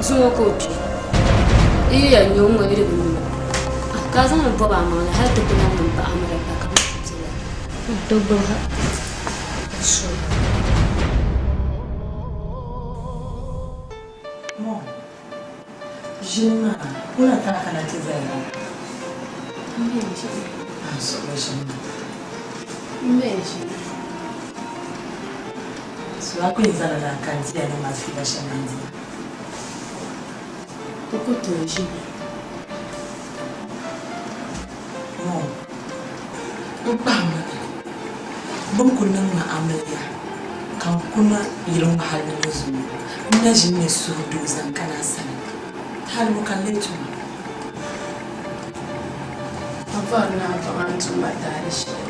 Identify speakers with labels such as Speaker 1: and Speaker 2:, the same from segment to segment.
Speaker 1: Zuŋɔ ka o kpi. Yi yi yɛn nyo ŋ-ŋɔ yi di bi nyo ka a zaŋ li bɔbi a maŋ ni hal ti ku lan niŋ paɣa miri pa ka bɛ ti la. N ti gbubi ha n suhu.
Speaker 2: Mom, ʒini maa, wula ka a kana ti zaya ŋɔ?
Speaker 1: M be n-ʒini.
Speaker 2: A suɣili ʒini maa.
Speaker 1: M be n-ʒini.
Speaker 2: So a ku yɛn zaŋla lala ka n diya niŋ ma fiila shɛm la n-di.
Speaker 1: N ku tooi ʒini.
Speaker 2: Mom, n kpahimmi bɛ ni ku niŋ ma amiliya ka n kuna yili ŋɔ hal ni ni zuŋɔ, n na ʒini ni suhudoo zaŋ kana a sani. Hal ŋɔ ka n lee tum a?
Speaker 1: A bɔri ni a baŋ a ni tum ma taali shɛli?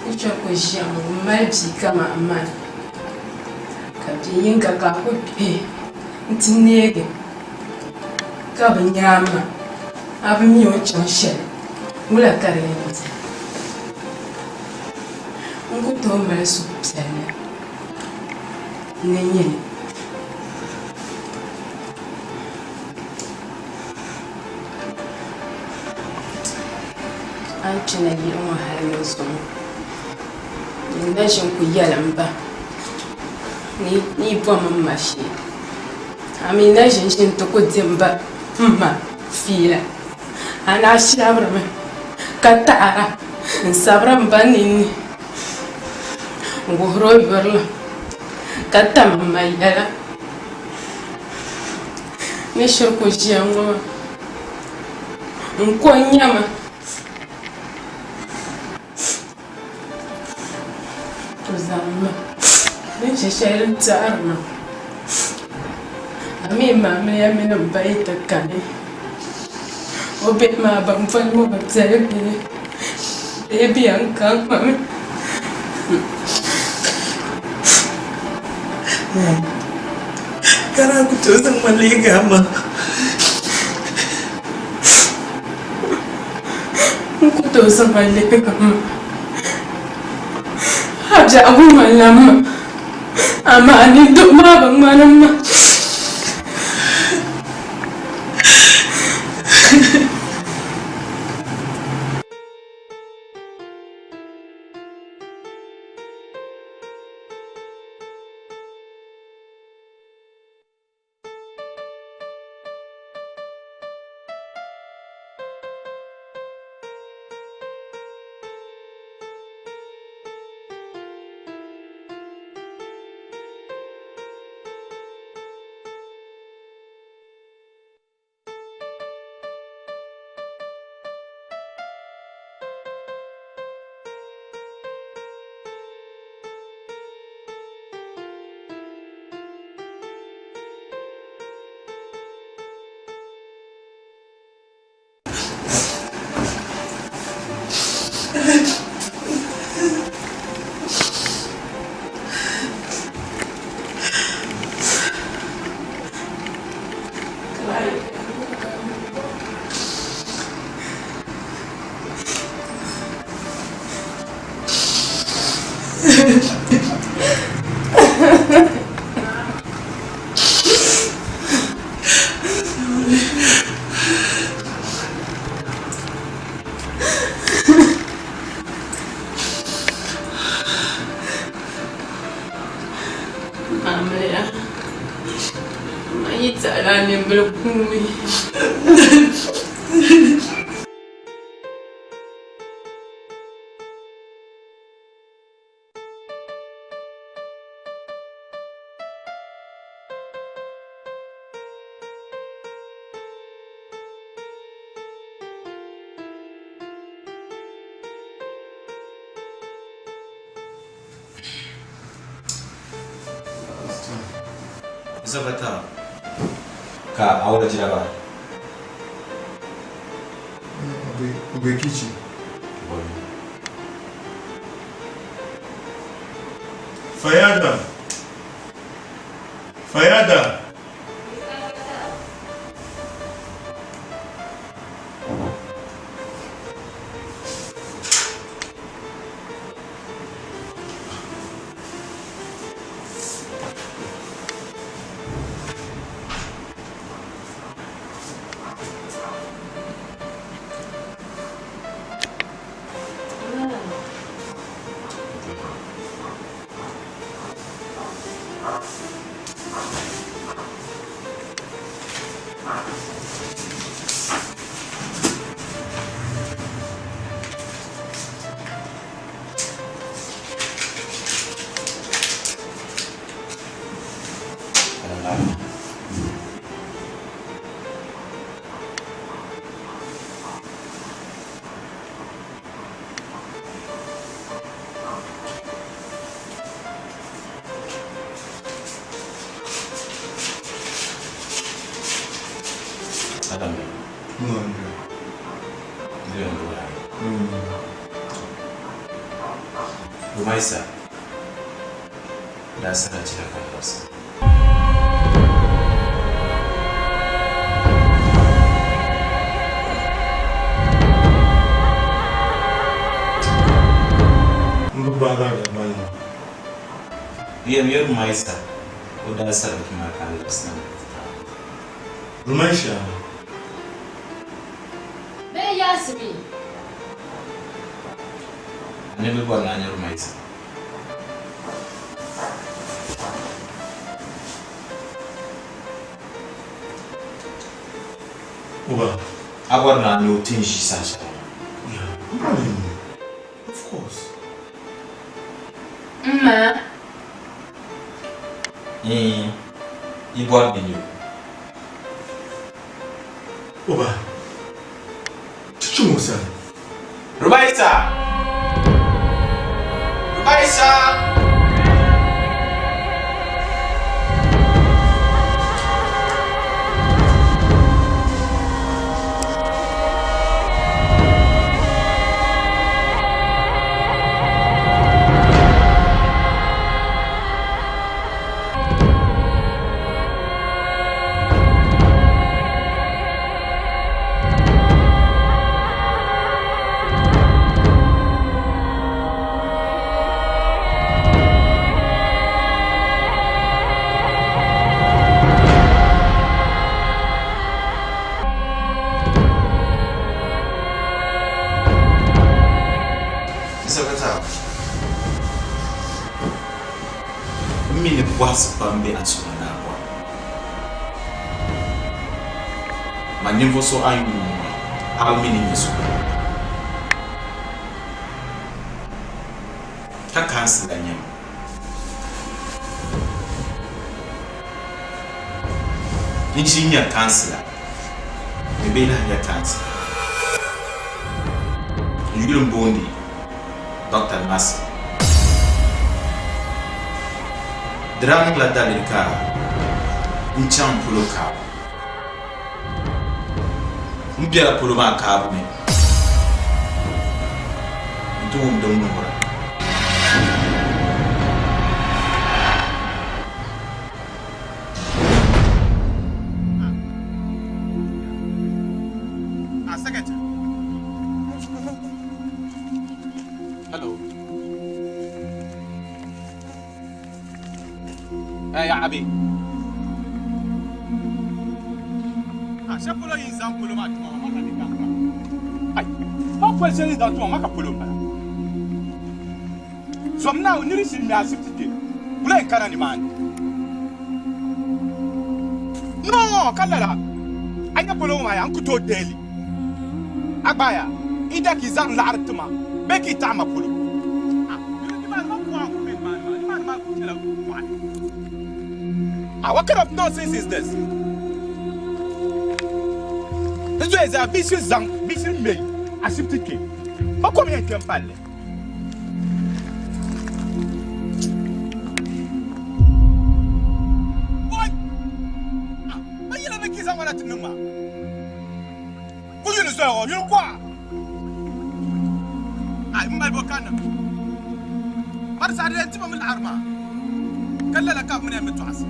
Speaker 1: N chɛ ka o ʒiya ŋɔ m-mali bia kaman mani, ka bia yiŋga ka a ku kpihi nti neegi ka bi nya a ma, a bi mi o ni chaŋ shɛli, wula ka di yɛn niŋ? N ku tooi mali suhupiɛlli ni nyini. A ni kpina yili ŋɔ hali ni zuŋɔ, nyin na ʒini ku yɛli m ba ni yi bom m ma shee. A mi na ʒini ʒini ti ku di m ba m ma fiila. A naa shɛbirimi ka taɣira n-sabiri m ba ninni n-wuhir o yurilim ka tam m ma yɛla. Ni shiri ku ʒiya ŋɔ maa, n ko n-nya ma. O zaŋ ma ni chɛ shɛli din tiɛhiri ma, a mi m ma amiliya mini m ba yi ti kani, o bihi maa ban boli ma bi piɛli bihi bee bɛ yɛn kaŋ ma mi.
Speaker 2: Ka daa ku tooi zaŋ ma leegi a ma.
Speaker 1: N ku tooi zaŋ a leegi a ma. A biɛhigu ŋmanila m ma, amaa a nintuhi maa bi ŋmani m ma. Amiliya, man yi taɣila a nimbila kuumi.
Speaker 3: Zabata ka awala giraba.
Speaker 4: Obe kitchen.
Speaker 5: Fayada. Fayada.
Speaker 3: Alami.
Speaker 4: No, ndio.
Speaker 3: Ndio ndio. Rumaisa. Daa sarati la ka labisi.
Speaker 4: N bi gbaagi a Dagbani ŋɔ.
Speaker 3: Yɛm ya Rumaisa o daa sarati maa ka a labisi na ni ti taai.
Speaker 4: Rumaisha.
Speaker 1: Bee Yaasimi.
Speaker 3: A ni bi bɔri ni a nya Rumaisa.
Speaker 4: Uba.
Speaker 3: A bɔri ni a nya o ti ni ʒi saha shɛli maa?
Speaker 4: Yeah, m bɔri ni n nya o. Of course.
Speaker 1: M ma.
Speaker 3: Iin, yi bɔri ni nya o.
Speaker 4: Uba, ti chaŋ o sani.
Speaker 3: Rumaisa! Rumaisa! M mi ni bɔhisi pam be a suhu ni a bɔri. Ma ninvuɣ so a yuuni ŋɔ maa, a bi mi ni nyɛ so. Ka kansila nyɛ ma. N ʒi nya kansila, mi bee lahi nya kansila. N yuli m-boondi Dɔkta Nasir. Di daa niŋla daliri ka n chaŋ polo kaabu. M bela polo maa kaabu ni nti wum din ŋubira.
Speaker 6: Hello. Eh, ya abi. Ah, shɛ polo yi zaŋ polo maa tuma ma ka di gaŋ Ai, ma poli shɛli zaŋ tuma ma ka polo m-bala. Zom na niri shiri mi asibiti kpe, wula n kana nimaani. No, ka lala. A nya polo ŋɔ maa ya, n ku tooi deei li. A gba ya, i da ka i zaŋ laɣiri ti ma bee ka i taɣi ma polo. Ah, what kind of nonsense is this? N zoya zaa bia shiri zaŋ bia shiri ŋmɛ ashibiti kpe, ba kom yɛn kpe m-palli. Boy! Ah, ba yɛla ni ka i zaŋ ma na ti niŋ maa. Ku yuli zoya ŋɔ yuli kuɣa. Ai m mali bo kanna. Mari saha di lee ti ma mi laɣiri maa ka lala ka bɛ mini ya mi tɔɣisi.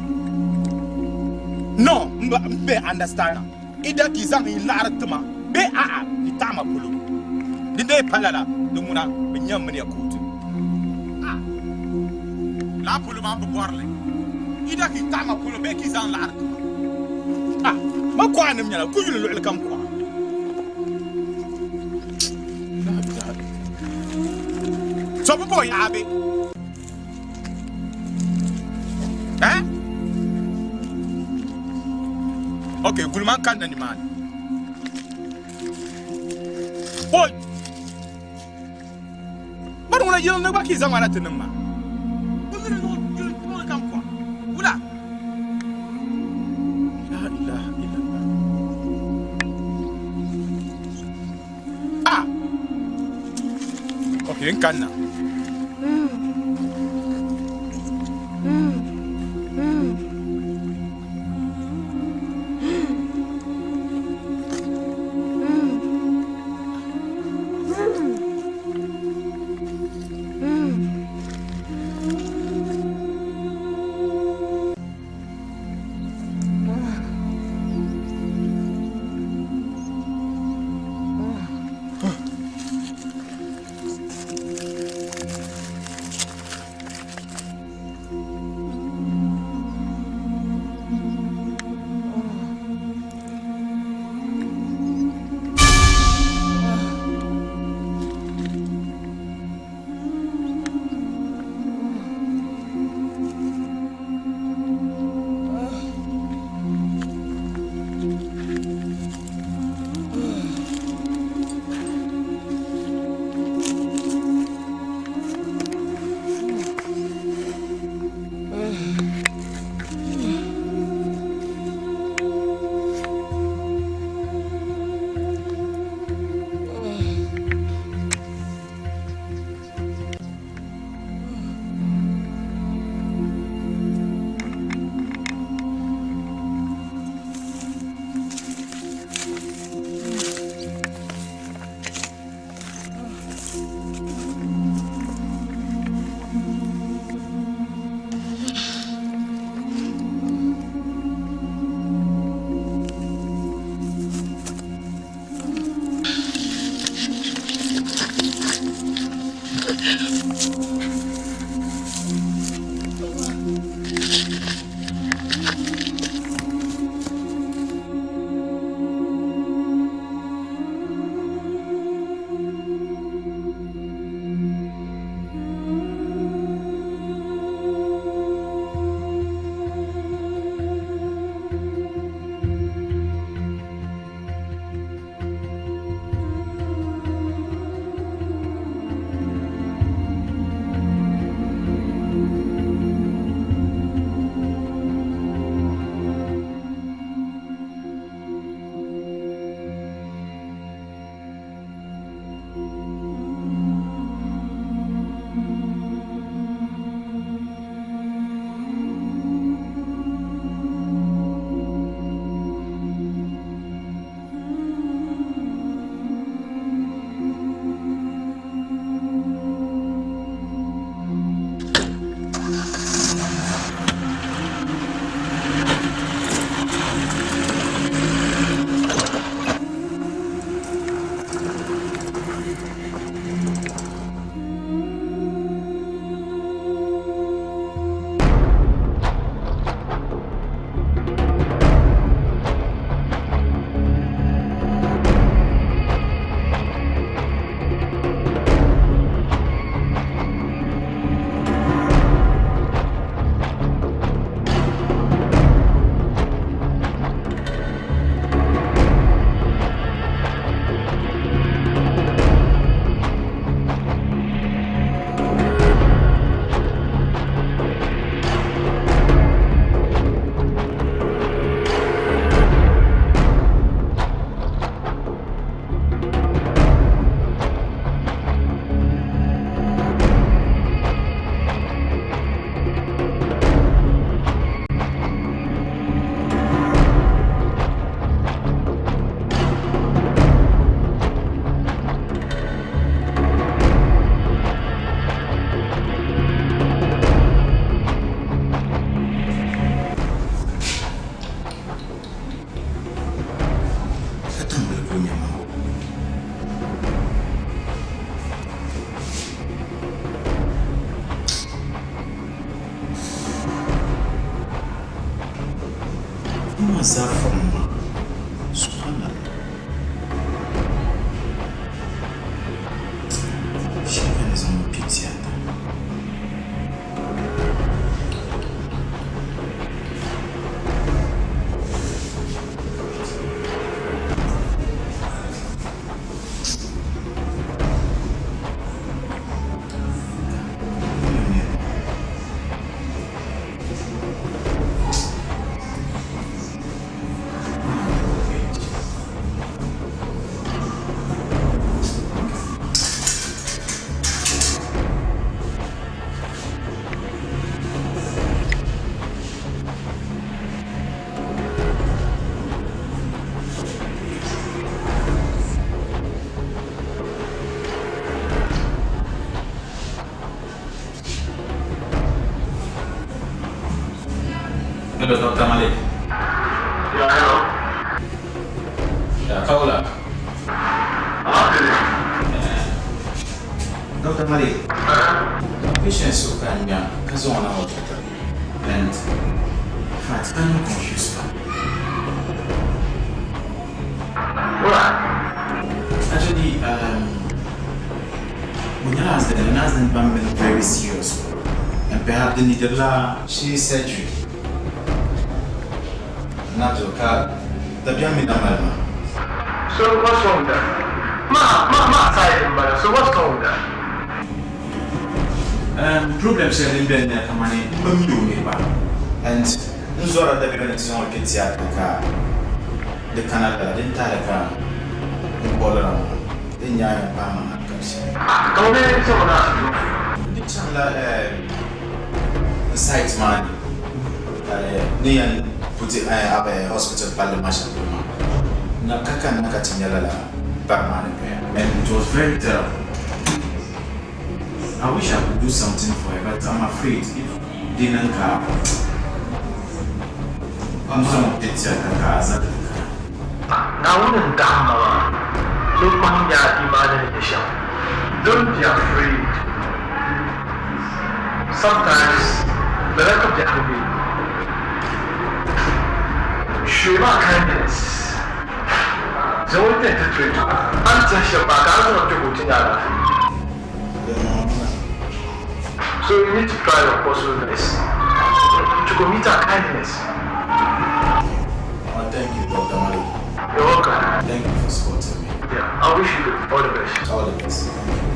Speaker 6: No, m be understand i da ka i zaŋ yi laɣiri ti ma bee a'a i taɣi ma polo. Di dee pa lala di ŋuna bɛ nya m mini ya kootu. A lala polo maa m bi bɔri li. I da ka i taɣi ma polo bee ka i zaŋ laɣiri ti ma. A ma kuɣa nim nyɛla ku yuli luɣili kam kuɣa. So bi bo yaɣa be? Eh? Ok, guli man kanna nimaani. Boy! Bari ŋuna yili ni gba ka yi zaŋ ma na ti niŋ maa. Yuli kam kuɣa. Wula? La ilaha illallah. Ah! Ok, n kanna.
Speaker 3: maa zaa fɔŋ ma. Subhanallah. Shɛli ka ni zaŋ o kpe tiata. Hello, Dr. Malik.
Speaker 7: Yeah, hello.
Speaker 3: Yeah, Kaula.
Speaker 7: Alhamdulillah.
Speaker 3: Dr. Malik. Patient so kan ya ka zo na hospital. And in fact, I'm confused.
Speaker 7: What?
Speaker 3: Actually, when you asked them, asked them been very serious. And perhaps they needed la she surgery. Najo ka dabiya mi na malma.
Speaker 7: So what's wrong with that? Ma, ma, ma, side so what's wrong with that?
Speaker 3: Problem shɛli din bɛni ni kamani n bi mi o niriba and n zɔra dabiya ni ti zaŋ o kpe tiata ka di kana lala din taali ka n bolira ŋɔ din nyaanga paai ma hankali shɛli.
Speaker 7: Ka o bɛ zaŋ o na
Speaker 3: Di chaŋla n site maa ni ni yɛn puti hospital palli maa shɛli polo maa na ka kanna ka ti nya lala bari maa ni doya and it was very terrible. I wish I could do something for her, but I'm afraid if didn't ka I'm zaŋ o kpe tiata ka a za di kana.
Speaker 7: Naawuni n dahim ma maa, ni o kpahi nya imaani ni nyɛ shɛm. Don't be afraid. Sometimes, lala ka biɛhigu be. Show maa kindness. Zaŋ o ti treat o. A ni tiɛhi shɛm maa ka a zaŋ o kpe ka o ti nya alaafee. So you need to try your possible best to commit a kindness.
Speaker 3: Oh, thank you, Dr. Malik.
Speaker 7: You're welcome.
Speaker 3: Thank you for supporting me.
Speaker 7: Yeah, I wish you all the best.
Speaker 3: All the best. Thank you.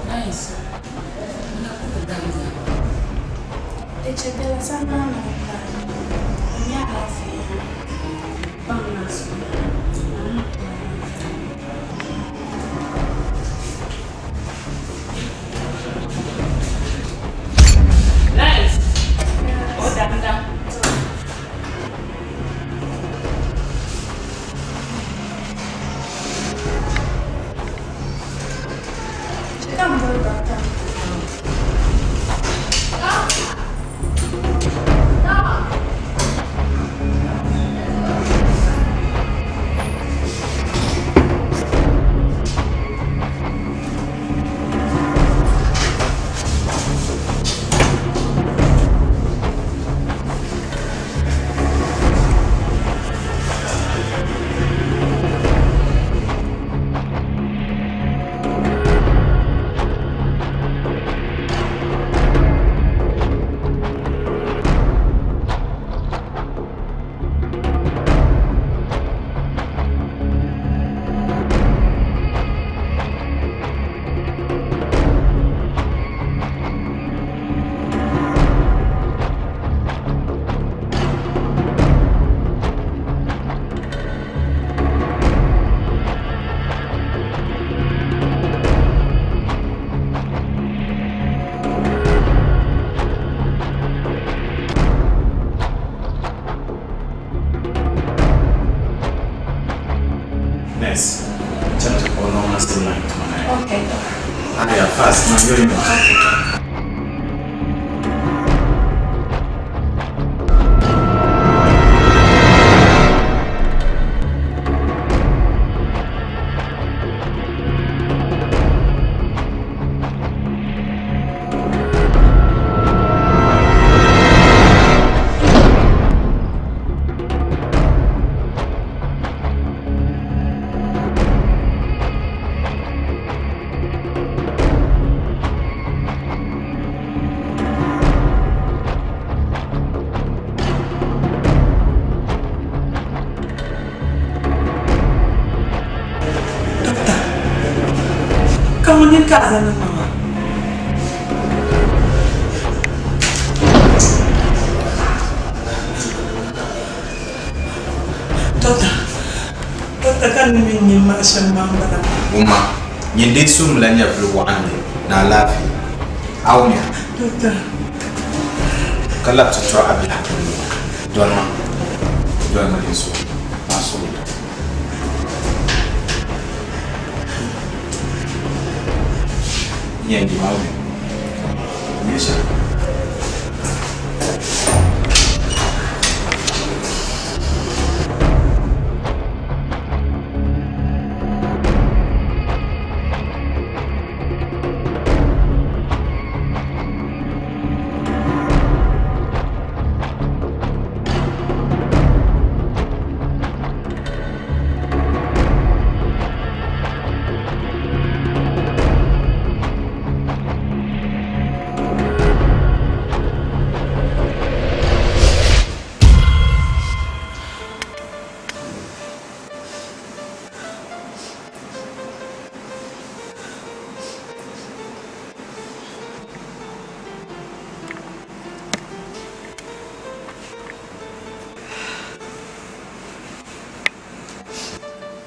Speaker 2: Nice.
Speaker 8: Echebela sana na onye alaafee bam na so na
Speaker 1: Nice. O damda.
Speaker 8: Cheka mbọ doctor.
Speaker 3: fast niŋ yo yo.
Speaker 2: Dokta, ka ŋuni ka a zaŋ niŋ ma maa? Dokta, dokta ka n ni mi n nini maa shɛm maa m-bala.
Speaker 3: Wumma, nyin di suhimla nyɛvili waɣinli ni alaafee. A wumya?
Speaker 2: Dokta.
Speaker 3: Ka labi ti tɔri a biɛhigu puuni. Doli ma. Doli ma din suhi maa suhu. N yɛn di maa wumya? N nyɛ shɛm.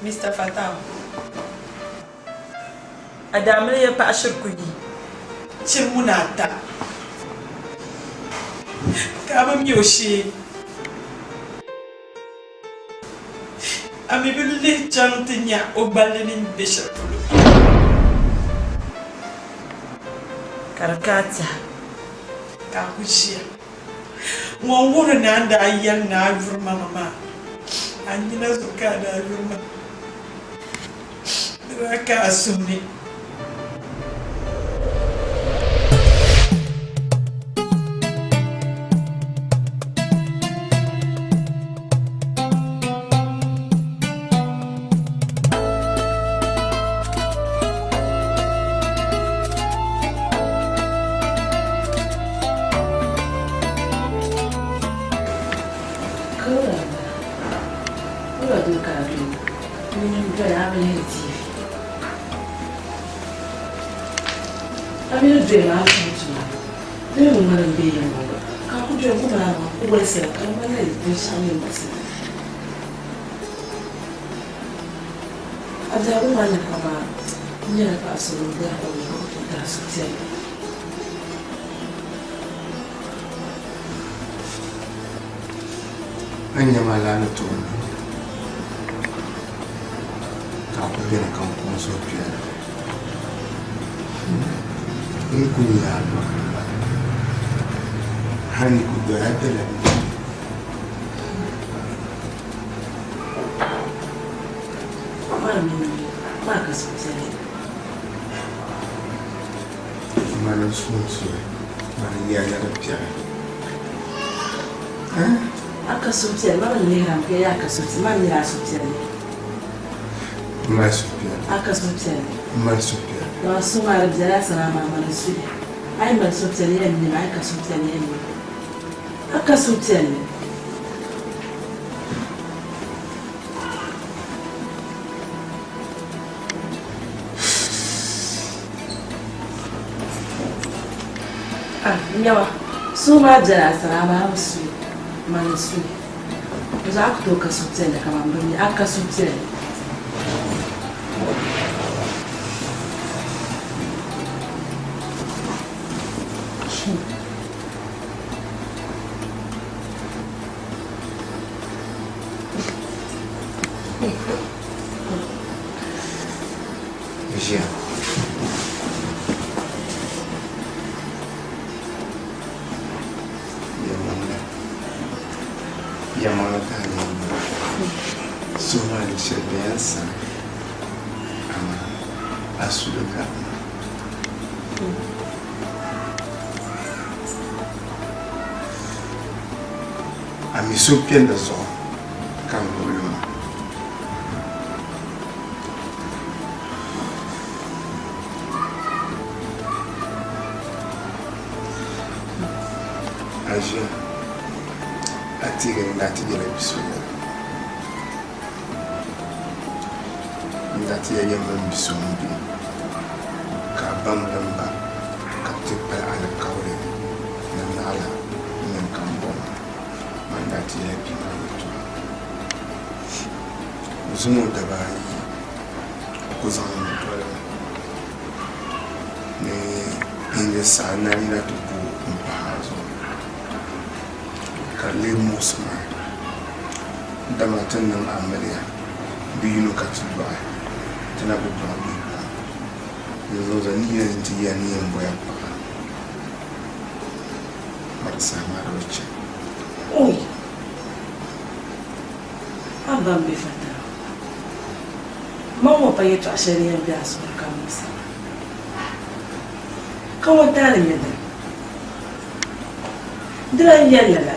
Speaker 2: Mister Fatau, a daamiliya paɣa shiri ku yi chiri muna ata ka a bi mi o shee. A mi bi lihi chaŋ ti nya o gballi ni be shɛli polo. Ka di ka a tɛha ka a ku ʒiya. Ŋɔ n-wuhiri ni a ni daa yɛli ni a yuri ma maa, a nina zuɣu ka a daa yuri ma. Di daa ka a suhu ni. A mini doya maa tum tuma di mi bi ŋmani m-be yɛm ŋɔ gba, ka a ku doya kum maa maa ku wolisira ka di ŋmanila binshɛɣu ni muɣisira. A biɛhigu maa ni kaman n nyɛla paɣ so ŋun biɛhigu o ni ka ku tooi tari suhupiɛlli.
Speaker 9: A ni nya ma lala ni tooi niŋ ka a ku beni ka n ku n suhupiɛlli. N ku nya a luɣili maa hal yi ku doya bela ni.
Speaker 2: Maa mini maa ka suhupiɛlli.
Speaker 9: Mani n suhu n-suhi, mani n yɛli ni di piɛli.
Speaker 2: A ka suhupiɛlli, ma mi lihira mi ka yɛli a ka suhupiɛlli, ma mi nyɛla a suhupiɛlli.
Speaker 9: M mali suhupiɛlli.
Speaker 2: A ka suhupiɛlli.
Speaker 9: M mali suhupiɛlli.
Speaker 2: Dama suhu maa di bela a sani amaa mani n-suhi. A yi mali suhupiɛlli yɛn nimi, a yi ka suhupiɛlli yɛn nimi. A ka suhupiɛlli. Ah, nyama, suhu maa bela a sani amaa a bi suhi, mani n-suhi. Bɔzuɣu a ku tooi ka suhupiɛlli kaman bɛ mi a ka suhupiɛlli.
Speaker 9: Ʒiya. Yɛlimaŋli ka a yɛli ma, suhu maa ni shɛli bɛ yɛn sani, amaa a suhu gari ma. A mi suhupiɛlli zuɣu ka n gbubi li maa. A ʒiya a teegi ni daa ti nyɛla bi so yɛla. N daa ti yɛli yɛm mini bi so m-be ka a ba m mini ba ka bɛ ti pali alikauli ni naɣila nyini ka m bo maa. Man daa ti yɛla bia maa yɛtɔɣa. Zuŋɔ daba ayi o ku zaŋ li mi doli ma ni n di saha naanyi na ti ku m-pahi a zuɣu ka di lee muɣisi ma dama ti ni niŋ amiliya bi yino ka ti dɔɣi ti na bi dɔɣi bihi pam di zuɣu zaa ni yina nti yɛli ni yɛn bɔya paɣa ka di saha maa di bi chɛ.
Speaker 2: Oi! A ba m-be fatawa. Ma ŋɔ pa yɛtɔɣ shɛli din yɛn be a suhu ni ka muɣisi ma. Ka ŋɔ taali nyɛ dini? Di lan yɛli lala,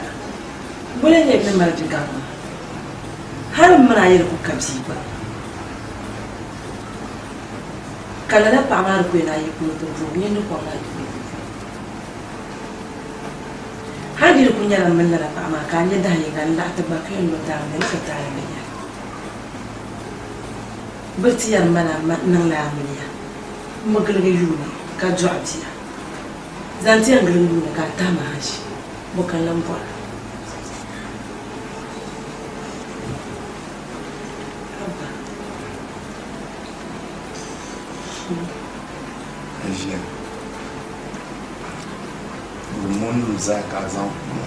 Speaker 2: wula n-nyɛ bɛ ni mali bi gaŋ maa? Hal m mini a yi di ku ka bia gba. Ka lala paɣa maa di ku yɛn a yi polo ti bo o, nyini di kɔŋla a yi polo ti bo. Hal di di ku nyɛla m mini lala paɣa maa ka a nya dahin yiŋga n-laɣi ti gba ka yɛn lo taali ni ka taali bi nyɛli. Bɛ ti yɛri ma ni a niŋla amiliya m-bi giligi yuuni ka dɔɣi bia. Zaŋ ti yɛn giligi yuuni ka a tahi ma haʒi, bɔ ka n lan bɔra? Abba.
Speaker 9: Ʒiya. Limɔnim zaa ka a zaŋ kuma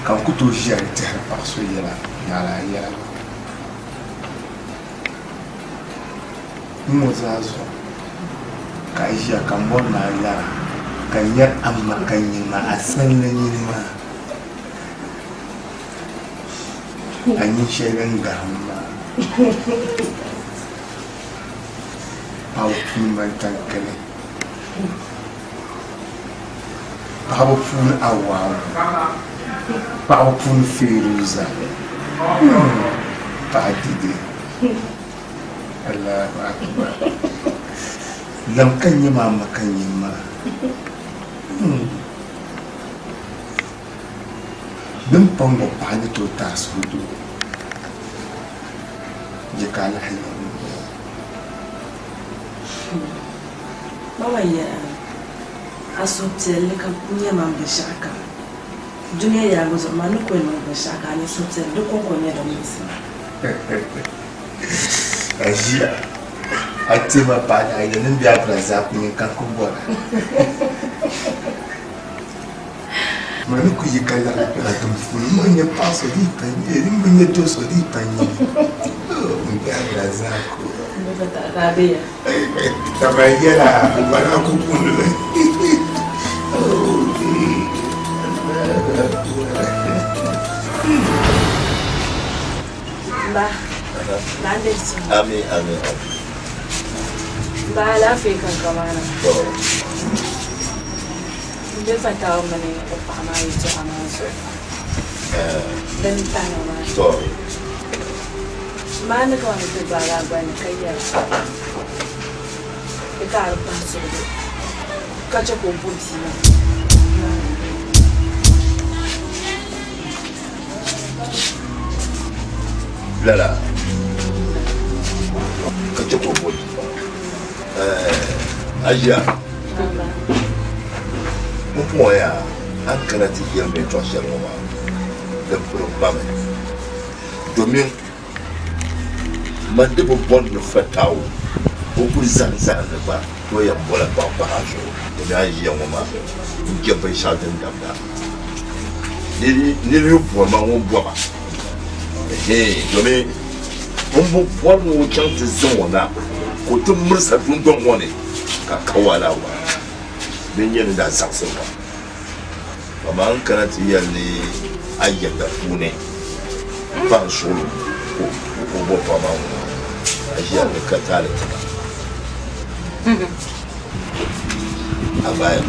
Speaker 9: ka n ku tooi ʒiya n-tɛhiri paɣ so yɛla naɣila a yɛla maa. N-ŋɔ zaa zuɣu ka a ʒiya ka m bɔri ni a lara ka n nyari a ma ka n nyin ma a sanli nyini maa. A nyin shɛli din gahim maa. Paɣiba puuni man tankali. Paɣaba puuni awaawu paɣaba puuni feeruuza paɣa dide Allahu akbar lam ka nyɛ maa ma ka nyɛ maa din pa ŋɔ paɣa ni tooi taai suhudoo je ka a lahi nyɛ ŋun bɔŋɔ.
Speaker 2: Mama yɛra ni a suhupiɛlli ka n nyɛ man binshɛɣukam dunia yaagi zuɣu, man ni ku yɛn niŋ binshɛɣu ka a nya suhupiɛlli, di kɔŋko n-nyɛ din muɣisi ma.
Speaker 9: A ʒiya a ti ma paɣa ni a yɛn ni bɛ Abdulrazak nyin ka n ku bɔra. Man ni ku yi ka laɣim kpɛla tiŋ puuni, m bi nya paɣ so di yi pa nyɛ, m bi nya do so di yi pa nyɛ. M bi Abdulrazak o. Kamar yɛla wala ku kuni li.
Speaker 2: Ba,
Speaker 10: Amin, amin, amin.
Speaker 2: Ba alaafee ka n kamana. N be fatawa mini o paɣa maa yɛltɔɣa maa zuɣu. Din tahima maa. Maa ni kamani ti gbaagi a gbali ni ka yɛli di ka a di pahi suhigu ka chɛ ka o bo bia maa.
Speaker 10: Lala ka chɛ ka o bo bia maa. Aʒia, pumpɔŋɔ yaa a ni kana ti yɛli ma yɛtɔɣ shɛli ŋɔ maa, di piri ma mi. Domin man di bi bɔri ni Fatawu o kuli zahim zahimli gba ni o yɛn bɔla paɣa pahi a zuɣu domin a ni ʒiya ŋɔ maa n-je binshɛɣu din dabda. Niriba yi bɔri ma ŋun bɔba ɛhɛin domin m bi bɔri ni o chaŋ ti zaŋ o na ka o ti mirisa dundɔŋ ŋɔ ni ka kawaala waa din nyɛ ni daa zaɣisi ma. Amaa n kana ti yɛli ni a yɛda puuni pa n suɣilo ka o bo paɣa maa ŋuna a ʒiya ni ka taali ti ma. A baaya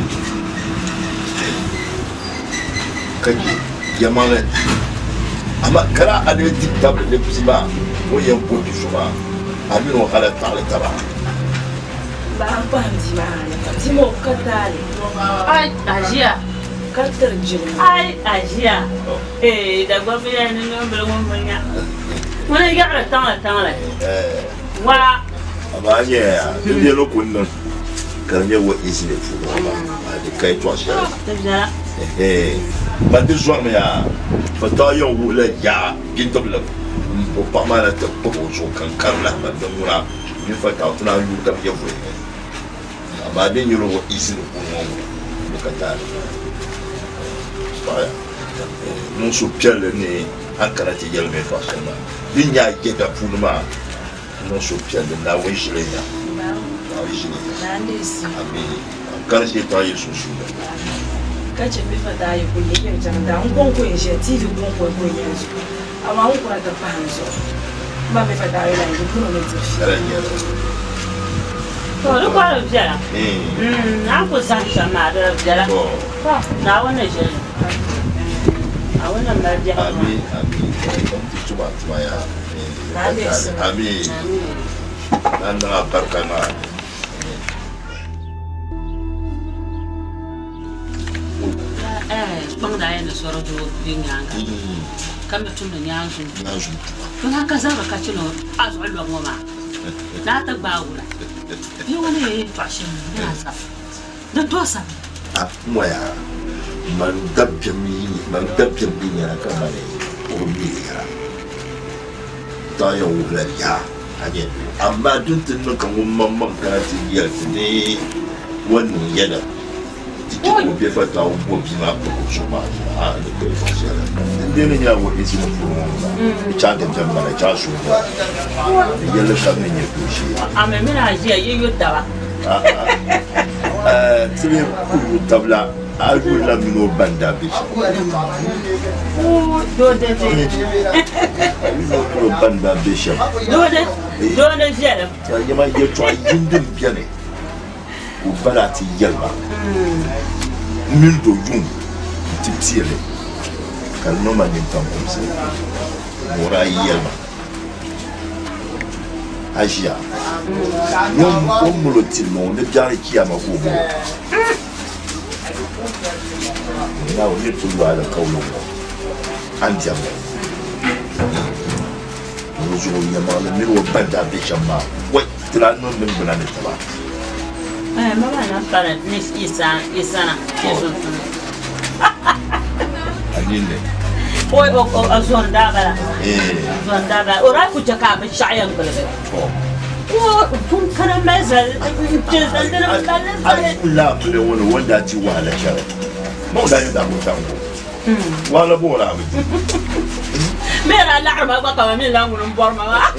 Speaker 10: ka je yɛlimaŋli amaa ka daa a lee di tabili ni bia maa o ni yɛn bo bi so maa a mini o hala taɣili taba.
Speaker 11: Ba n kpahim bia maa ni ka bia maa o ka taali.
Speaker 12: Ai aʒiya.
Speaker 11: Ka tiri jilima.
Speaker 12: Ai aʒiya. Ee Dagbamb yɛli ni noonbili ŋun bi nya ŋuni n-yaɣiri taŋli taŋli waa.
Speaker 10: Amaa a nyaya di biɛla ku niŋ ka di nyɛ wo easily puuni ŋɔ maa a di ka yɛtɔɣ shɛli.
Speaker 12: Di viɛla.
Speaker 10: Ban di zɔrimi yaa Fatah yɛn wuhila yaa bidibili m-bo paɣa maa na ti kpuɣi o zuɣu ka n kari lahi ma din ŋuna mini Fatah ti naan yuui ka bɛ nyɛ vuli ni amaa din nyɛla o easily puuni ŋɔ ŋuna di ka taali paɣaya niŋ suhupiɛlli ni a kana ti yɛli ma yɛtɔɣ shɛli maa din nyɛ a yɛda puuni maa niŋ suhupiɛlli Naawuni ʒili nya Naawuni ʒili nya amii ka di yɛtɔɣa yi sunsuuni.
Speaker 11: Ka chɛ bɛ fa daa yi kul yi yɛn chaŋ daa n kɔŋko n-ʒiya TV kɔŋko n kul nyɛ n zuɣu amaa n kuna ti pahi n zuɣu m ba mi fa daa yi lahi ʒi pun o ni diri
Speaker 10: Lala n-nyɛ li.
Speaker 12: To di kɔri viɛla. A ni kul zahim shɛm maa di viɛla. To Naawuni ni ʒili li. Naawuni ni mali biɛhigu maa.
Speaker 10: Amii amii ti tum a tuma yaa. Amii. Naa niŋ a barika maa.
Speaker 12: Kpaŋda ayi ni sɔri doo bɛ nyaaŋa ka mi tumdi nyaanzum tuma. To na ka zabiri ka chɛn a zuɣu lɔbu ŋɔ maa ni a ti gbaai wula. Bia ŋɔ ni yɛn yɛltɔɣa shɛm ni a zabi di tooi sabi.
Speaker 10: A moya man dabiɛm yi man dabiɛm yi nyɛla ka mani o bi mi yɛla. Taɣi yɛn wuhila yaa a nyɛ doo amaa din ti niŋ ka ŋun maŋmaŋ kana ti yɛli ti ni o niŋ yɛda ti chɛ ka o be fatawu bo bia maa kpuɣi o zuɣu maa zuɣu a ni kuli zuɣu shɛli din dee ni nyɛla o izini puuni ŋɔ ŋuna di chaŋ dabiɛm mana chaŋ suhu nyɛla di yɛlli kam ni nyɛ doo shee.
Speaker 12: A mi mini a ʒiya yi yu taba.
Speaker 10: Ti mi ku yu tab la a yulila mini o ba n-daa be shɛm. A yulila mini o ba n-daa be shɛm. Yɛma yɛltɔɣa yini din beni ka o ba daa ti yɛli ma m mini do yuŋ nti pie li ka di niŋ ma nintam kumsi ni o daa yɛli ma. A ʒiya o ni mali o tiri ŋɔ ni biɛɣuni chiyaama ka o mali o Naawuni ni ti lo alikauli ŋɔ a ni diɛm li di zuɣu yɛlimaŋli mini o ba ni daa be shɛm maa wai ti daa niŋ niŋgbuna ni taba. A ninni.
Speaker 12: O zɔri daa bala. Zɔri daa bala. O daa ku chɛ ka a binshɛɣu yɛn gbuligi. O pun kana mali zali n-kpe zali dini m-mali li zali.
Speaker 10: A yi lahi pili ŋɔ ni o ni daa ti wahala shɛli, ma o daa nyɛ daango. Wahala bɔ o daa bi di.
Speaker 12: Bɛ daa laɣiri ma gba kaman mi la ŋuni m-bɔri ma maa.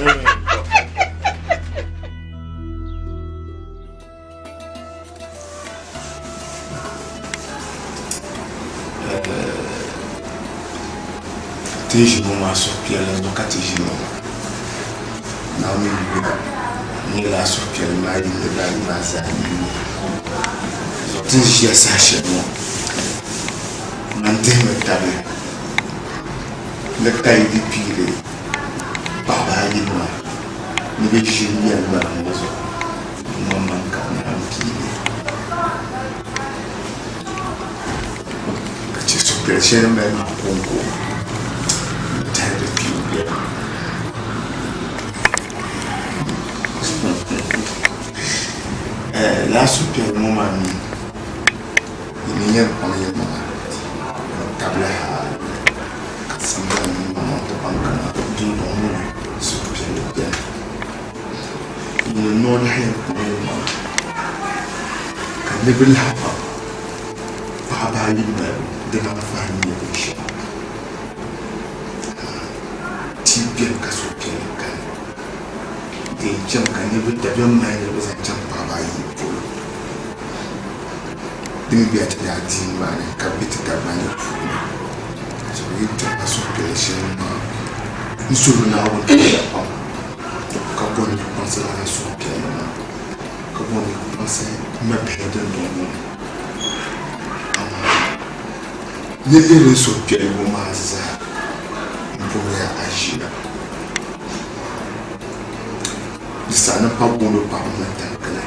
Speaker 9: Ti ni ʒini ŋɔ maa suhupiɛlli zuɣu ka ti ʒini ŋɔ maa. Naawuni yuya n-nyɛ lala suhupiɛlli maa yi niriba ayi maa zaa ninni. Zuɣu ti ni ʒiya saha shɛli ŋɔ, man dihimi tabili ni ka yi di piiri paɣiba ayi nima ni bɛ ʒini yɛlimaŋli ŋɔ zuɣu. Maŋmaŋ ka bɛ naan pii li, ka chɛ suhupiɛl shɛli mali maa kɔŋko n-tahi di piibu yɛla. Lala suhupiɛlli ŋɔ maa mi yi ni yɛn kpaŋ yɛlimaŋa n-tabili hal ka sambani ni maŋmaŋ ti baŋ kaman dundɔŋ ŋɔ ni suhupiɛlli beni. Ŋuni noo lahi yɛn kpuɣi o maŋa ka niriba lahi baŋ paɣaba ayi malibu din anfaani nyɛ binshɛɣu. Tia beni ka suhupiɛlli kani. Di yɛn chɛmi ka niriba dabiɛm mali niriba zaŋ chaŋ paɣaba ayi polo. Di mi bela ti daadiini maa ni ka be ti Dagbani puuni. So yi ti ma suhupiɛlli shɛli maa, n suhiri Naawuni paya pam ka bɔri ni kpaŋsi lala suhupiɛlli maa, ka bɔri ni kpaŋsi m mabihi dundɔŋ ŋɔ ni. Amaa ni lihiri n suhupiɛlli ŋɔ maa zaa m puhiriya aʒia. Di saha ni pa booni paɣaba mini tankili.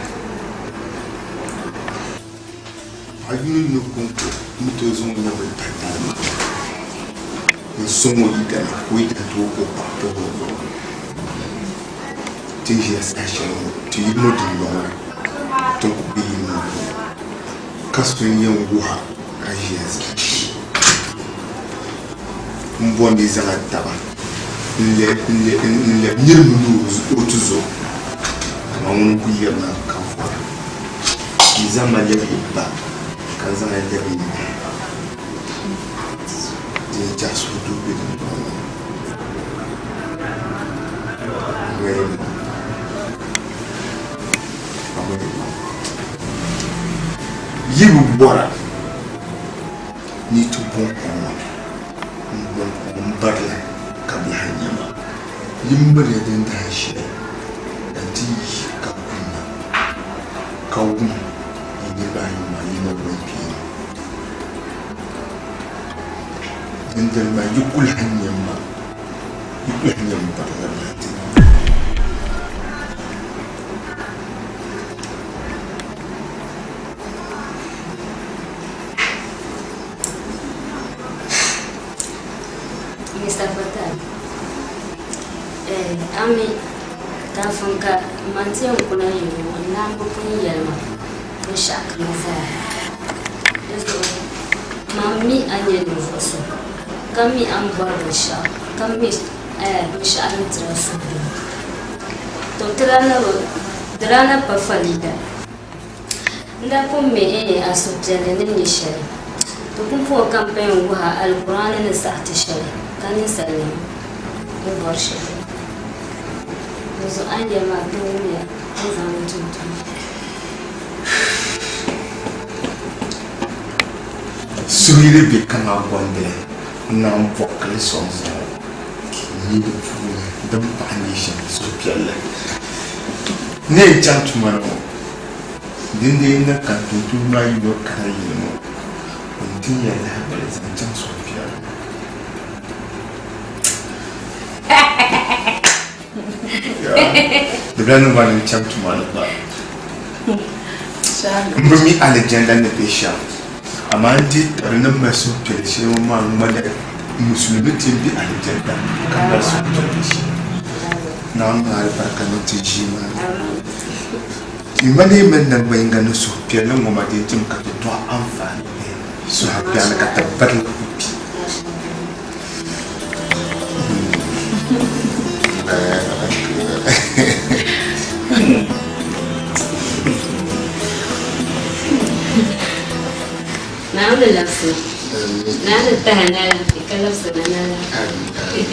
Speaker 9: Paɣa yino yino kɔŋko ni tooi zaŋ o nyɛvili tahi talima n-sɔŋ o yidana ka o yidana tooi ka o paɣa puhi o zuɣu. Ti ni ʒiya saha shɛli ŋɔ, ti yili ŋɔ dundɔŋ ni, ti ni kuli be yili ŋɔ puuni ka so n-yɛn wuhi a ka ʒiya zaa shee. M bɔri ni yi zaŋ a taba n-lɛbi nir mini o tuzo kaman ŋun n-kul yɛrina ka vɔra. Yi zaŋ ma lɛbi yi ba, ka n zaŋ ya lɛbi yi bihi. Di ni chɛ a suhudoo be dimbɔŋɔ ni. Yi bi bɔra ni yi ti bɔŋ kom ŋɔ ni m-bɔŋ kom m-barila ka bɛ lahi nya ma. Yi miriya din dahin shɛli ka n ti yi ka kunna, ka wum yi niriba ayi maa yi naŋgbankpeeni. Dindali maa yi ku lahi nya ma, yi ku lahi nya m barila maa ti.
Speaker 13: Mr. Fatai, eh, ami kafin ka man ti yɛn kuna yili ŋɔ n naambi pun yɛli ma binshɛɣu kam zaa. Di zuɣu man mi a ni nyɛ ninvuɣ so, ka mi a ni bɔri binshɛɣu, ka mi eh, binshɛɣu din tiri a suhudoo. To di daa na pa falida. N daa pun mi a suhupiɛlli ni nyɛ shɛli. Ti pumpɔŋɔ ka m pa yɛn wuhi a Alkur'aani ni saɣi ti shɛli, ka ninsalinim ni bɔri shɛli. Dinzuɣu a ni yɛli maa ti wumya ka zaŋ li tum tuma.
Speaker 9: Suhuyili be kaman gɔndili n-niŋ bɔɣikili sɔŋ zuɣu n-yi di puuni din pahi nyɛ shɛm suhupiɛlli ni yɛn chaŋ tuma ni ŋɔ. Dindee niŋ ka tumtumdi maa yino kana yili ŋɔ, o ni tin ya lahibali zaŋ chaŋ suhupiɛlli. Di bi lahi niŋ ba ni n chaŋ tuma ni gba. M bi mi alijanda ni be shɛm, amaa n dihi tabili ni mali suhupiɛlli shɛli ŋɔ maa ŋmanila musulimi ti be alijanda ka mali suhupiɛlli shɛm. Naawuni niŋ alibarika niŋ ti ʒii maa ni. Yi ma lee mali naŋgban yiŋga ni suhupiɛlli ŋɔ maa di chɛ ka ti dɔɣi anfaani bihi suhupiɛlli ka ti birili ku kpi.
Speaker 13: Naawuni labisina. Naawuni tahi na alaafee ka labisina ni alaafee.